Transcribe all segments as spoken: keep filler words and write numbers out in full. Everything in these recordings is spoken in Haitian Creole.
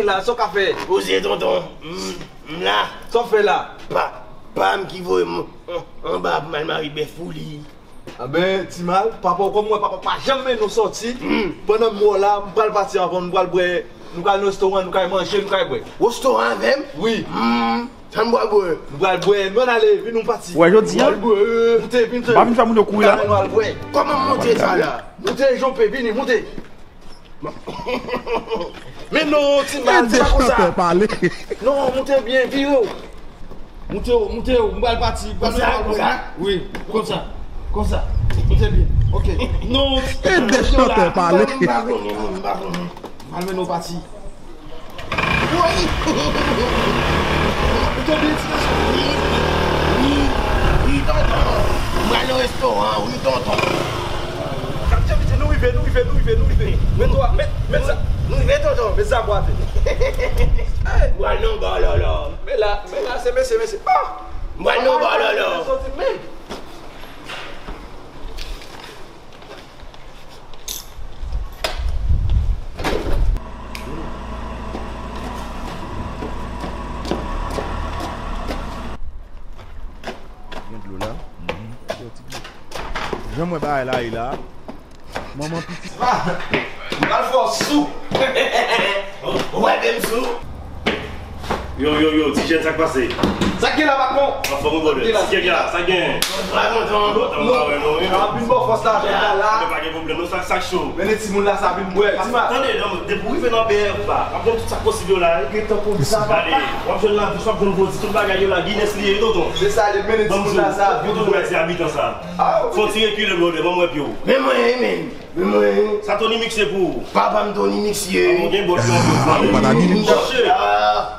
La, sa w ka fè? Poze, tonton. M, m la. Sa w fè la? Pa, pa m ki voye m an, anba pou m al mare bèf pou li. Anben, Timal, papa w kòm mwen, papa w pa janm mennen w sòti. Pandan m wè w la, m pral pati avè w, nou pral bwè, nou pral nan restoran, nou pral manje, nou pral bwè. Restoran avè m? Wi. Hmm, sa m pral bwè? Nou pral bwè, nou ann ale, vin nou pati. Wè, jodi a, m pral bwè. Moute, vin, m pa vin fè moun yo kouri la. Nou al bwè. Kòman m monte sa la? Moute, Jonpe, vini, moute. Men non, Timal, se pa konsa. Chantè pale. Non, moute byen, vire w. Moute w, moute w, m pral pati. Konsa, konsa? Wi, konsa. Konsa. Moute byen. Ok. Non, ede chantè pale. M pa konnen, m pa konnen. M al mennen w pati. Woy! Moute byen, ti gason. Wi, wi, wi, tonton. M pral nan restoran, wi, tonton. Kapten, piti, nou rive, nou rive, nou rive, nou rive. Met, met, met sa. Nou rive, tonton. Met sa pou atè. Hey! M pral nan ba la la. Men la, men la, se mesye, mesye. Ah! M pral nan ba la la. Soti menm. Gen dlo la. Jan mwen bagay la ye la. Manman pitit. M pral fè w sou. Ou wè menm sou. Yo, yo, yo, ti jèn, sa k pase? Sa k gen la, patwon? Anfòm ou, brother? Sa k gen la, sa k gen? Mwen pa kontan. Kontan, mwen pa wè nou, wi. N ap vin ba w fòs la, jèn la, la. Men pa gen pwoblèm, non, sa, sa k cho. Mennen timoun la, sa vin bwè. Tande, non, depi w rive nan B F ba, w ap jwenn tout sa k posib yo la, wi. Gentan konn sa, papa. Gade, w ap jwenn lavi, w ap jwenn bondye, tout bagay yo la, Guinness li ye, tonton. Se sa, li mennen timoun la, sa vin bwè. Ti abitan sa. Fò w ti rekile, brother, ban m wè pye w. Men mwen, men. Men mwen. Sa Tony Mix ye pou ou? Papa m Tony Mix ye. Ou gen bòt yon bòt. Ou pa ta di li. Chèche.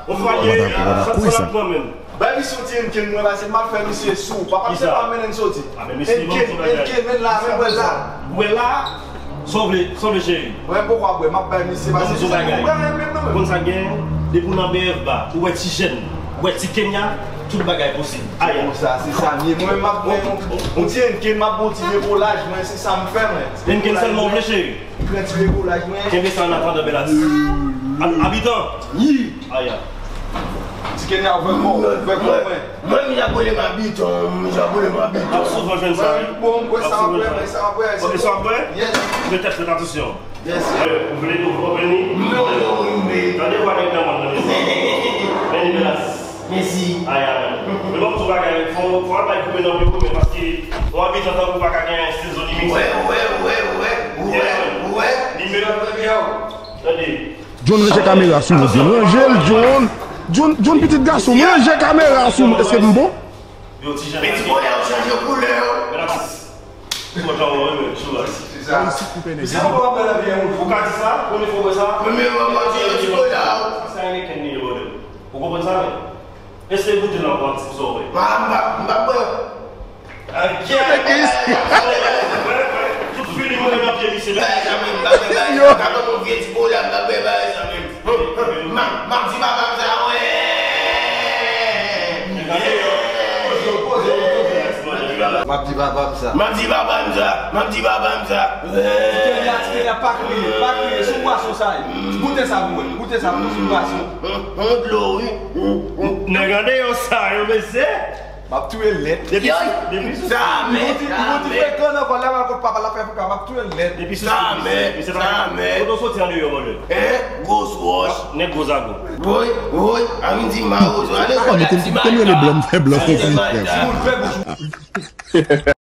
Ou fwa ye, sa, sa l ap pran menm. Bay misye yon ti Henken mwen pase m ap fè misye sou. Papa m se pa mennen m soti. Henken, Henken, men la, men bwè la. Bwè la. Sa w vle, sa w vle cheri? Mwen poko ap bwè, m ap bay misye pase. Ban m di w bagay. Ou konn sa k gen? Depi w nan B F ba, ou wè ti jèn, ou wè ti Kenya, tout bagay posib. Aya. Se sa, se sa m ye. Mwen, m ap pran yon, yon ti Henken, m ap pran yon ti dekolaj, mwen, se sa m fè, mwen. Henken sèlman w vle, cheri? M pran ti dekolaj, mwen. Kenbe sa an atandan, bèl atis. Ab-, abitan. Yi. Aya. Ti Kenya, ou fè kò, ou fè kò, mwen. Mwen, m ap boule m abitan, m ap boule m abitan. Ap souvan jwenn sa, wi. Bon, m kwè sa, m ap kwè, sa, m ap kwè. Ok, sa, m ap kwè? Yes. Petèt, fèt atansyon. Yes. Ou vle nou konprann li? Non, non, wi, wi. Tande vwa nèg nan mòn nan, mesye. Men li menas. Mèsi. Ay, ay. Men bon, tout bagay, fò, fò al bay koupe nan pye, men paske yon abitan tankou pa ka gen stil Zone Mix. Wè, wè, wè, wè, wè, wè. Li men. Tande. John ranje kamera sou mwen, John. Ranje l, John. John, John, pitit gason m, ranje kamera sou mwen. Èske m bon? Yo, ti jan. Men ti bonè ap chanje koulè. Mèt atis. Kontan wè w, men, sou la. Se sa. Misye poko ap bèl avè yon. Ou ka di sa? Premye fwa w wè sa? Premye fwa m wè ti, ti bonè. Sa se yon Henken li ye, brother. Ou konprann sa, men? Eseye goute l ankò, ti, pou sa w wè. M pa, m pa, m pa bwè. Tout fini mwen nan pye misye. Yo. M ap di papa m sa, wè. M ap di papa m sa. M ap di papa m sa. M ap di papa m sa. Ti Kenya, ti Kenya, pa kriye, pa kriye. Sou bwason sa ye. Goute sa pou wè. Goute sa pou wè, sou bwason. Yon dlo, wi. Nèg andeyò sa yo, mesye. M ap touye l nèt. Depi, depi sou sa, men, li bouti frekan nan kò l, l ap al kot papa l, l ap fè frekan, m ap touye l nèt. Depi sou sa, men, sa, men. Kote w soti andeyò, bòdè? Hein? Gwo wòch. Nèg gwo zago. Woy, woy, a vin di mawozo. Ale, ah, mete m, mete m rele blan, m fè blan konprann, frè. Timoun fè bouch.